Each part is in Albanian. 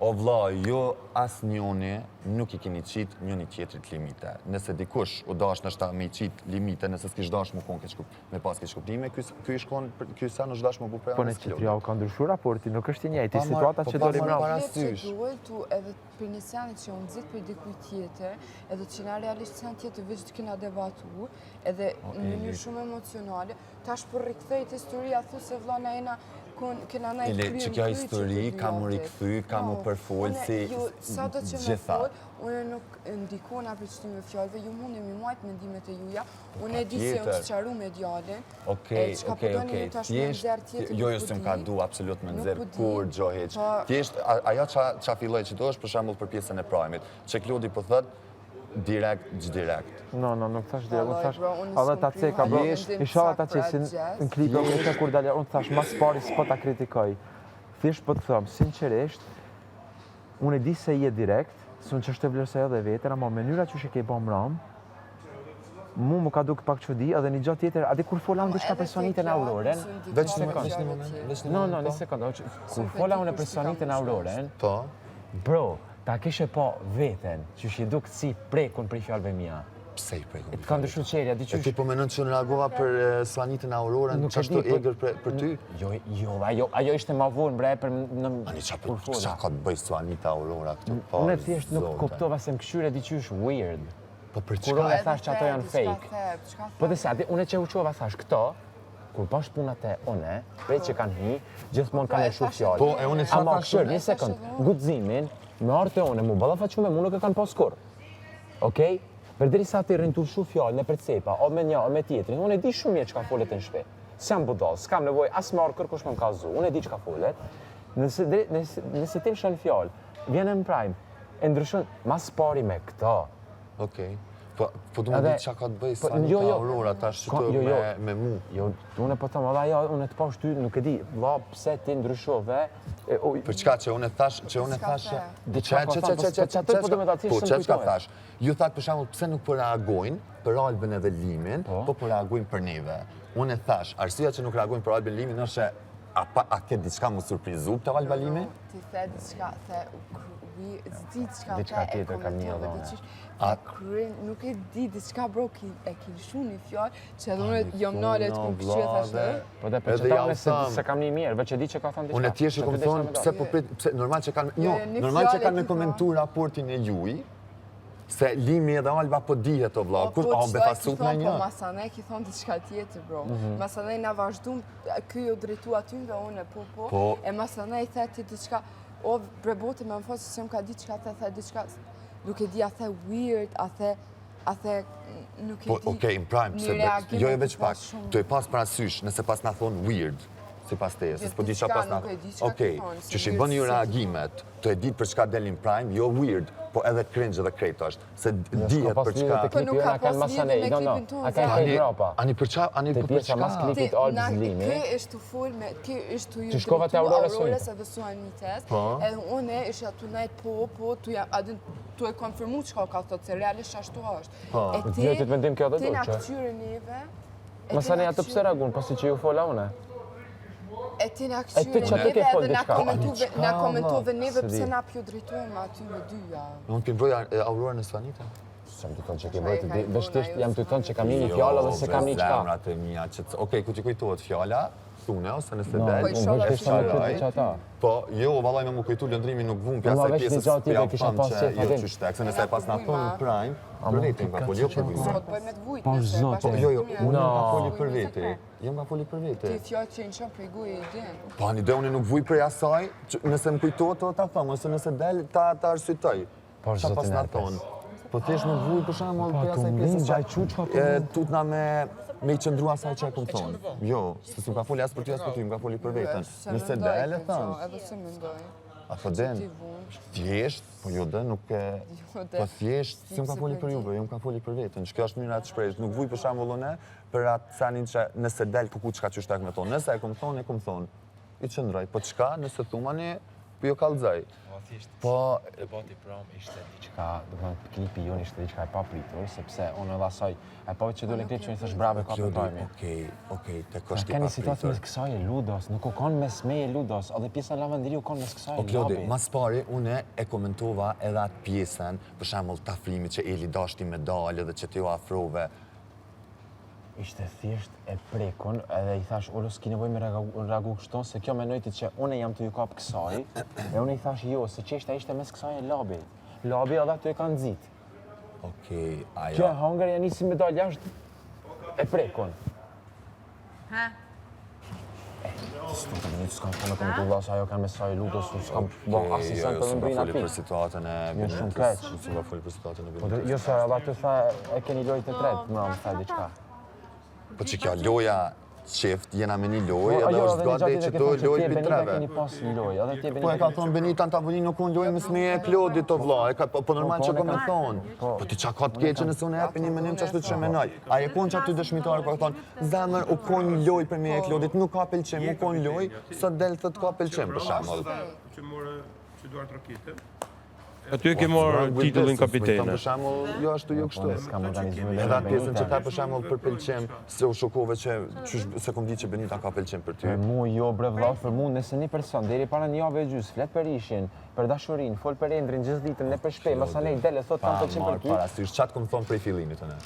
O vlla, ju asnjoni nuk i keni qit njëni tjetrit limite. Nëse dikush u dash ndoshta me i qit limite, nëse s'kish dash me kon keq me pas keqkuptime, ky ky ish kon ky sen është dash me bu prej Po në anës që Klodit. ja u ka ndryshu raporti, nuk është i njëjti, Pa marr, situata po që pa doli marr mbrapa. parasysh. Që duhet tu edhe për një seni që unë nxit për dikuj tjetër, edhe që na realisht sen tjetër veç të kena debatu, edhe O, në mënyrë Eli. shumë emocionale, tash për rikthej të historia, thu se vlla na jena kun, kena na i Ili, krye që në kjo krye që histori të ka mu djatit. rikthy, ka mu No, përfol une, si ju, sa do që me gjitha. fol, unë nuk ndikona për qëtyme fjalëve, ju mundi mi majt mendimet e juja, unë e di se jam patjetër. sqaru me djalin, e Okej, çka po okej, doni okej. ju tash me Thjesht, nxjerr tjetër, jo, nuk jo, po s'm ka di. du absolut me Nuk nxjerr po di. kur gjo hiq. Po- Thjesht, a- ajo qa, qa filloi që është për shembull për pjesën e prime-it, që Klodi po thot direkt, direkt. No, no, nuk thash direkt, unë Vallaj, thash, bro, unë edhe s'kom ta kriju ceka, bro, hala mendim inshallah ta sak për qesin atë gjest. në klipe, unë isha kur dalja, unë thash, mas pari s'po ta kritikoj. Thjesht po të them, sinqerisht, unë e di se je direkt, se unë që është të vlerësoj edhe veten, ama mënyra që e ke bë mram, mu më ka duk pak çudi, edhe një gjë tjetër, a di kur fola unë Po, diçka edhe për Sonitën te kjo, Aurorën, s'u ndikon Veç një me veç një fjalët moment, tjera. veç një No, moment. no, po. një sekond, o, që- kur S'u fola di unë për kush ti ka Sonitën më Aurorën, Po. bro, ta kishe po veten, që shi duk si prekun për fjalëve mia. Pse i prekun? Të ka ndryshu qerja, di E qysh ti po menon që unë reagova për eh, Suanitën Aurorën, Nuk e që ashtu di, po- egër për, për ty? Jo, jo, ajo, ajo ishte ma vonë, bre, për në... Ani qa, kur për, fola. qa ka të bëj Suanita Aurora këtu? Po, Unë thjesht nuk zote. kuptova se më këshyre di qysh weird. Po për Kur çka? unë Edhe thash që ato the, janë diçka fake. the, çka Po the? dhe se ati, unë e që u qova, thash, këto, kur pash puna te une, prej që kanë hi, gjithmonë Po, kanë e lëshu thash fjalë. Po, e unë çka Ama thash këshyr, unë? një sekond, guximin, me ardhë te une, mu ballafaqu me mu nuk e kanë pas kurr. Okej? Përderisa ti rrin tu lëshu fjalë në percepa, o me një, o me tjetrin, unë e di shumë mirë çka folet në shtëpi. S'jam budall, s'kam nevojë as me ardh kërkush më më kallzu. Unë e di çka folet. Nëse dre- nëse, nëse ti lëshon fjalë, vjen në prime, e ndryshon mas pari me këto. Okej. Po, po du me Edhe- ditë çka ka të bëj po, Suanita jo, jo. Aurora tash Ka- që jo, jo. me, me mu. Jo, unë po them, edhe ajo, unë të pash ty, nuk e di, vlla, pse ti ndryshove? E, o, Për çka që unë e thash, që unë e Çka thash, the? Diçka Që- ka që- thënë, që- po që- s'po që- çatoj, që- po do me ta thjesht Po s'më që çka kujtohet. thash? Ju thatë për shembull pse nuk po reagojnë për Albën edhe Limin, Po. po po reagojnë për neve. Unë e thash, arsyeja që nuk reagojnë për Albën Limin është se a, pa, a ke diçka më surprizu për Alba Limi? Ti the diçka, the u kry, s'di çka Diçka the, e tjetër kam një komentove edhe unë. diçish, A kryen, nuk e di diçka bro, ki, e ki lëshu një fjalë që edhe unë jam nalet Thonë, ku kështu e thash vlla, dhe- Po dhe po Edhe që ja ta u unë se, tham. se kam një mirë, veç e di që ka thënë diçka. Unë e thjesht i Që kom të desha thonë, me pse dalë. po prit, pse normal që kanë, jo, Jo, jo, një normal që fjalë e kanë me ki komentu raportin e juj, se Limi edhe Alba po dihet o vlla, Po, kush a çdo e ki befasut me thonë, një. Po, masanej ki thonë diçka tjetër, bro. Mhm. Masanej na vazhdum, ky u drejtu aty dhe unë po, po, Po. e masanej the ti diçka, o bre bote me më fal se s'jam ka di çka the, the diçka, nuk e di, a the weird, a the, a the, nuk e Po, di. okej, në prime, një pse be, reagim jo e e veç ki pak, pas shumë. të e pas parasysh, nëse pas na thonë weird, si pas teje, se Jo, s'po di qa diçka, pas na... nuk e di çka Okej, ki thonë, se që shi weird bën ju se ki reagimet, të e ditë për çka delin prime, jo weird, po edhe cringe edhe krejt është, se Jo, dihet s'ka pas për lidhje çka... te Po, klipi nuk jonë, ka a kanë pas masanej, lidhje me no, no, klipin tonë, a kanë Zak. krejt mbrapa. Ani për qa, ani Te po për pjesa çka? mas klipit Ti, Albës na- Limi. Ky është tu fol me, ky është tu ju Që shkova te drejtu Aurora Aurorës Sonita. edhe Suanites. Po. Edhe unë isha tu nejt po, po, tu jam, a din, tu e konfirmu çka ka thotë, se realisht ashtu është. Po. E ti, Djetit mendim kjo edhe ti na do, që? këqyre neve, e ti Masanej na ato pse këqyre- reagun, pasi që ju fola une. E ti na E ti këqyre që aty neve ke fol edhe na diçka. komentove, Po, na ani komentove neve Se pse di. na pju drejtuam aty me dyja. Unë të mbroj Aurora në Suanita. S'jam të thonë që ke Ajo bërë, ka të i veç thonë, thjesht ajo jam të thonë që kam një Jo, fjalë dhe se kam një bre, çka. Zemrat e mia, që të- Okej, ku ti kujtohet fjala, thune, ose nëse No, del, Po, unë inshallah veç që desha me sharoj. pyet që ata. Po, jo, vallai me mu kujtu Lëndrimi nuk vun pjesa Valla, e veç një pjesës gjë tjetër po ja kisha tham pas që qef, jo Adem. qysh tek, se nëse e pas na thonë në prime, për vete më ka fol, jo për Po vujë. të bëj me të vujt. Po, nëse zote. Po, bashkë jo, jo, me unë No. më ka foli për Vujt, vete. Jo më ka foli për vete. Ti fjalë që i nxon prej goje i din. Po, ani dhe unë nuk vuj prej asaj, që nëse më kujtohet, të ta them, ose nëse del, ta, ta arsytoj. Po, Qa zotin pas na Erpes. thonë? Po thjesht nuk vuj për shembull Po, prej tu asaj mbinë pjesës gjaj qu çka po e, tutna me me i qëndru asaj që e kom thonë. Jo, se s'm ka foli as për ty as për ty, më ka foli për veten. Se Nëse mendoj del e këtë them. gjë, Edhe se mendoj. A po den? Ti vun. Thjesht, po jo dhe nuk e... Jo, dhe. Po thjesht, si më ka se foli po e për di. juve, jo më ka foli për veten. Që kjo është mënyra të shprehesh. Nuk vuj për shembull unë për atë senin që nëse del kuku çka qysh tek me thonë. Nëse e kom thonë, e kom thonë. I qëndroj. Po çka, nëse thumani, Po jo kallzoj. Po thjesht Po debati pram ishte diçka, do të thonë klipi jonë ishte diçka e papritur, sepse unë edhe asaj, e pa që dole klip që i thash bravo e ka për Klodi, okej, okej, te është i Ka një situatë mes kësaj e Ludos, nuk u kon mes meje e Ludos, edhe pjesa në lavanderi u kon mes kësaj e Klodi, Labit. mas pari, une e komentova edhe atë pjesën, për shembull të afrimit që Eli dashti me dalë edhe që ti u afrove, Ishte thjesht e prekun edhe i thash Olo s'ki nevojë me reagu, reagu kështu se kjo menojti që unë jam tu ju kap kësaj e unë i thash jo se çështja ishte mes kësaj e Labit. Labi edhe aty e ka nxit. Okej, ajo. Kjo e hangër ja nisi me dal jashtë e prekun. Ha? S'kam të një, s'kam të me komentu vlla, se ajo kanë me saj lutos, s'kam bo asnjë jo, sen jo, për me s'më mbrin foli aty. për situatën e Jo, shumë Benitës, keq. s'më foli për situatën e Po, Benitës. jo se edhe aty tha e keni lojë të tretë, më tha diçka. Po që kjo loja çift, jena me një lojë, Po, edhe ajo, është edhe një gati gjatë që ke të thonë që lojë ti e për Benita treve. keni pas një lojë, edhe ti e Po e Benita ka thonë Benita në tavolinë nuk unë lojë mes meje e Klodit të vlla, e ka, po, po normal Po, që po, ko me unë e kam- thonë. Po. Po ti qa ka të keqe nëse unë e japi një menim që ashtu që menoj. A e konë që aty dëshmitare, po ka thonë, zemër u konë lojë për meje e Klodit, nuk ka pëlqim, u konë lojë, sot del thot ka pëlqim, për shembull. Që more që duar trokite. Aty e ke marrë titullin kapitene. Për shembull, jo ashtu jo kështu. Po, s'kam organizuar Edhe atë pjesën që tha për shembull për pëlqim, se u shokove që qysh, se kom di që Benita ka pëlqim për ty. Për mu jo bre vlla, për mu nëse një person deri para një jave e gjys flet për ishin, për dashurinë, fol për Endrin gjithë ditën nëpër shtëpi, masanej del e thot kam Pa pëlqim për marrë ty. parasysh, qatë kom thonë prej fillimit unë.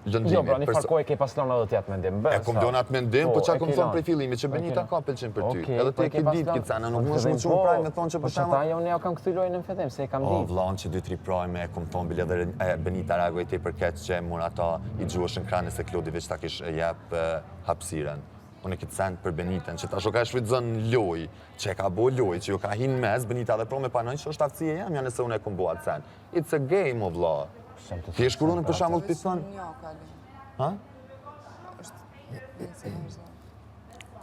Lëndrimit. Jo, pra një për farë kohë e ke pas lënë edhe ti atë mendim. E kom lënë atë mendim, po çka e kom ke thonë lënë. prej fillimit, që E ke Benita lënë. ka pëlqim për ty. Okej, Edhe po ti e e ke ke pas ditë lënë. këtë cena, nuk Po, mundesh fillim, më çu po, prime me thonë që po për që ata shembull jo, unë ja kam kthy lojën në fillim, se e kam O, ditë. vllon që dy tri prime e kom thonë bile edhe e, Benita reagoi tepër keq që mur ata i gjuhëshën krahën se Klodi veç ta kish e jep e, hapësirën. Unë e këtë send për Benitën, që tash o ka shfrytëzon në lojë, që e ka bo lojë, që ju ka hin mes, Benita edhe pro me panojnë që është aftësia jam, ja nëse unë e kom bo atë send. It's a game, o vlla. S'jam të Thjesht kur unë për shembull Veç pi thon, një ka lënë. ha? Është nëse vazhdo.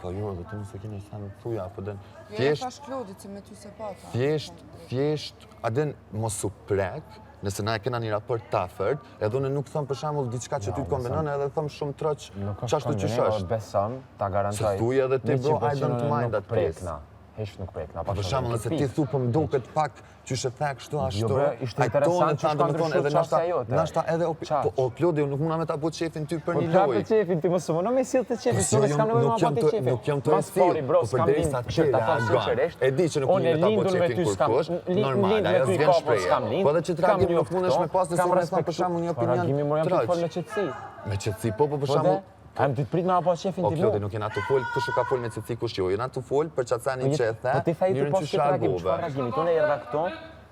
Po jo, edhe ti nëse keni sen thuja, apo den. Jo, e Thjesht thash Klodit që me ty se pata. thjesht, thjesht, a den mos u prek, nëse na e kena një raport të afërt, edhe unë nuk them për shembull diçka që ty të konvenon, edhe them shumë troç, Nuk është çashtu qysh konvenim, është. Besom, ta garantoj. Se thuj edhe ti, bro, I don't mind nuk atë pjesë. prekna. Hiç nuk prekna. Po për shembull, nëse ti thu po më duket pak qysh e the kështu ashtu, Jo, bre, ishte ai interesant tonë qysh tha, ka do me thonë, ndryshu edhe qasja nashta, jote. nashta edhe opi, Qaq. po o Klodi, unë nuk muna me ta bu qefin ty për Po një ta lojë. për qefin, ti mos u mundo me sill të qefin, Po, se unë jo, s'kam nevojë nuk ma jam pa ti të- qefin. nuk jam të Mas e sill, pari, bro, po s'kam përderisa lind, ti kështu ta them reagon. sinqerisht. E di që nuk unë mund me ta bo lindun me qefin ty s'kam, kurkush, li- normal, lind me ajo ty s'vjen ka, po shprehje. s'kam lind. Po edhe që të kam reagim nuk njoft mundesh këto, me pas nëse kam unë e them për respektu. shembull një Po, opinion reagimi mor jam të troç. fol me qetësi. Me qetësi, po, po për Po shembull, dhe, a më të prit me apo qefin O ti Klodi, mu? nuk jena të fol, kush u ka fol me qetësi, kush jo. Jena të fol për qatë senin që e the, Po ti tha i të njërin pas që këtë reagim, reagove. çfarë reagimi? Unë erdha këto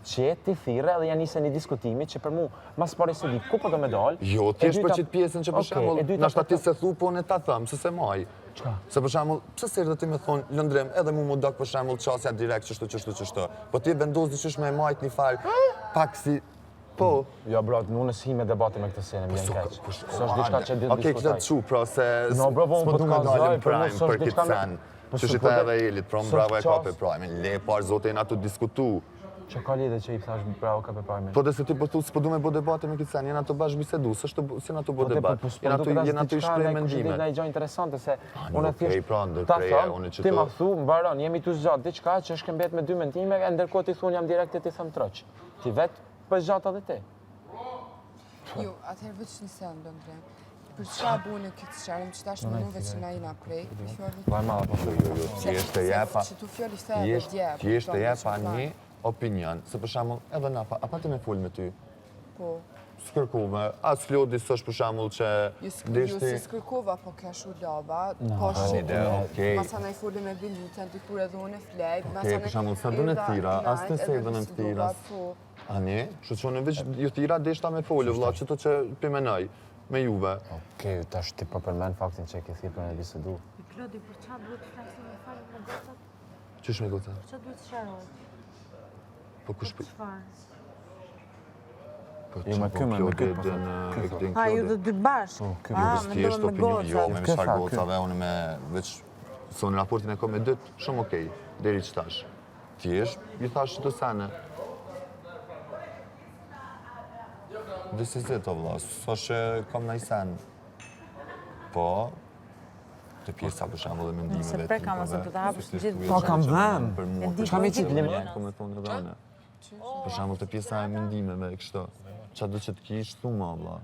që ti thirre edhe ja nise një diskutimi që për mu, mas pari se di ku po do me dal. Jo, e thjesht për dyta- qitë pjesën që për Okej, shembull, e dyta nashta po ti them- se thu, po unë ta them, se se maj. Çka? Se për shembull, pse se erdhe ti me thonë Lëndrim, edhe mu mu dok për shembull qasja direkt qështu qështu qështu. Po ti vendos diçysh me e majt një farë pak si Po, Jo, bro, unë s'hi me debate me këtë sene, më vjen Su- keq. kush- S'është diçka që di të Okej, diskutoj. këtë qu, pra, se No, bro, po, unë s'po po du të me kallzoj, dalim për mu prime s'është për diçka këtë me- sen. Po Që s'u shi po tha de- edhe Elit, pra më s'është bravo e kape qas- prime. Le parë zote jena të diskutu. Që ka lidhje që i thash bravo kape prime. Po dhe se ti po thu, s'po du me bo debate me këtë sen, jena të bashkë bisedu, s'është të- s'jena të bo Po te, debat, po, po, s'po jena të, duket as jena të i diçka, shpreh ndaj kush e di mendimet. ndaj gjë interesante se unë okej, thjesht pra, ta ndërpreje, them, unë që ti të- ma thu, mbaron, jemi tu zgjat diçka që është këmbet me dy mendime, e ndërkohë ti thun jam direkt e ti them troç. Ti vet po zgjat edhe ti. Jo, atëherë veç një sen, Lëndrim. Për çka bune këtë sqarim që tash menove që na jena prej, për fjalë Vaj malla po. Jo, jo, jo, thjesht e jepa, Që tu fjalë i the edhe thjesht, dje. thjesht e kupton, jepa që një opinion, se për shembull, edhe na pa, a pa ti me fol me ty? Po, S'kërkove, as Klodi s'është për shembull që jo s'k- jo deshti... se s'kërkova, po kesh u lava, po Ani de, okej. Masa na i foli me Benitën, dikur edhe unë e flej. Okej, për shembull, sa do në thira, as të se edhe në thira. Po, Ani, kështu që unë veç ju thira deshta me folë, vlla, që to që pi menoj me juve. Okej, tash ti po përmend faktin që e ke thirrë për me bisedu. Klodi, për qa duhet të flasim me falë me gocat? Qysh me goca? Për qa duhet të sqaroj? Po kush Për çfarë? Po Jo, me që po ky, me- me Klodi ky, po din, thot, ky e thot. din Ha, ju Klodi. të dy bashkë. Po, ky Ah, Jo, veç mendova thjesht me opinion, jo, gocat. me Ky çfarë tha, ky. gocave, unë me veç se unë raportin e kam me dytë, shumë okej, deri që tash. Thjesht, i thash që të sene. This is it, o vlla, s'është që kam naj sen. Po. Te pjesa për shembull e mendimeve. Se preka, mos e do ta hapësh të gjithë. Po, kam dhënë. Për mua, për Çka me qitë limon? Po me thonë edhe unë. Për shembull te pjesa e mendimeve kështu. Qa do që të kish, thu ma vlla.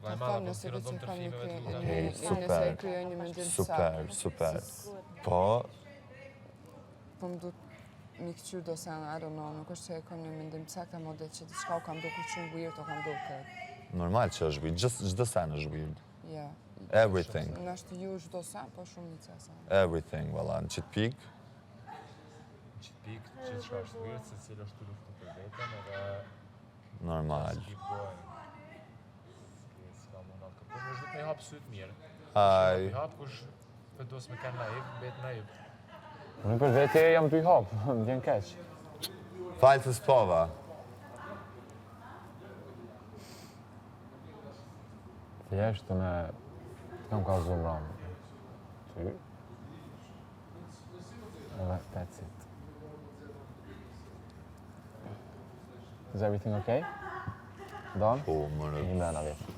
Ta them nëse veç e kam një kry- Okej, një- super. Nëse e krijoj një mendim të Super, saktë. super. Po, Po më du mi këqyr do sene, I don't know, nuk është që e kam një mendim të saktë, ama dhe që diçka u kam dukur shumë weird, o kam dukur. normal që është weird, çdo sen është weird. Ja. Everything, Nështë ju çdo sen, po shumica sen. everything, valla, në qitë pikë, Në qitë pikë, gjithë shka është weird, se cili është të luftu për veten edhe normal. keep going. S'ka mund atë kërkush, më duhet me i hap sytë mirë. Aj, Me i hap, kush vendos me kanë naiv, mbet naiv. Unë për vete jam të i hap, më vjen keq. falë të s'pova. Thjesht unë të kam kallzu mramë. Ty. Edhe that's it. Is everything okay? Done? Po, mërë. Një mrena vjetë.